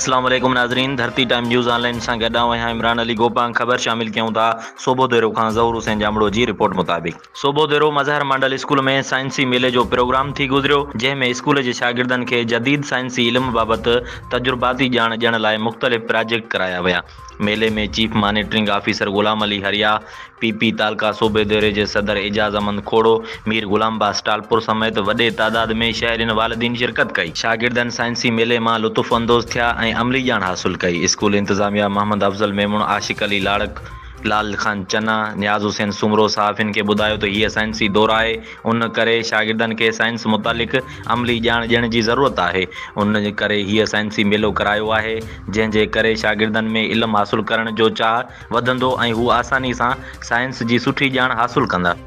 اسلام عليڪم ناظرين ڌرتي ٽائيم نيوز آن لائين سان گڏ آئون آهيان عمران علي گوپانگ خبر شامل ڪيون ٿا سوڀوديرو کان ظهور حسين ڄامڙو جي رپورٽ مطابق سوڀوديرو مظهر مانڊل اسڪول ۾ سائنسي ميلي جو پروگرام ٿي گذريو جنهن ۾ اسڪول جي شاگردن کي جديد سائنسي علم بابت تجرباتي ڄاڻ ڏيڻ لاء مختلف پراجيڪٽ ڪرايا ويا ميلي ۾ chief monitoring officer Ghulam Ali Haria, P P تعلقه سوڀيديري جي صدر اعجاز احمد کوڙو، مير غلام عباس ٽالپر سميت وڏي تعداد ۾ شهرين والدين شرڪت ڪئي. شاگردن سائنسي ميلي مان لطف اندوز ٿيا ۽ عملي ڄاڻ حاصل ڪئي. اسڪول انتظاميا محمد افضل ميمڻ، عاشق علي لاڙڪ، لال خان چنا، نياز حسين سومرو صحافين کي ٻڌايو ته هيء سائنسي دور آهي ان ڪري شاگردن کي سائنس متعلق عملي ڄاڻ ڏيڻ جي ضرورت آهي ان ڪري هيء سائنسي ميلو ڪرايو آهي جنهن جي ڪري شاگردن ۾ علم حاصل ڪرڻ جو چاهه وڌندو ۽ هو آساني سان سائنس جي سٺي ڄاڻ حاصل ڪندا.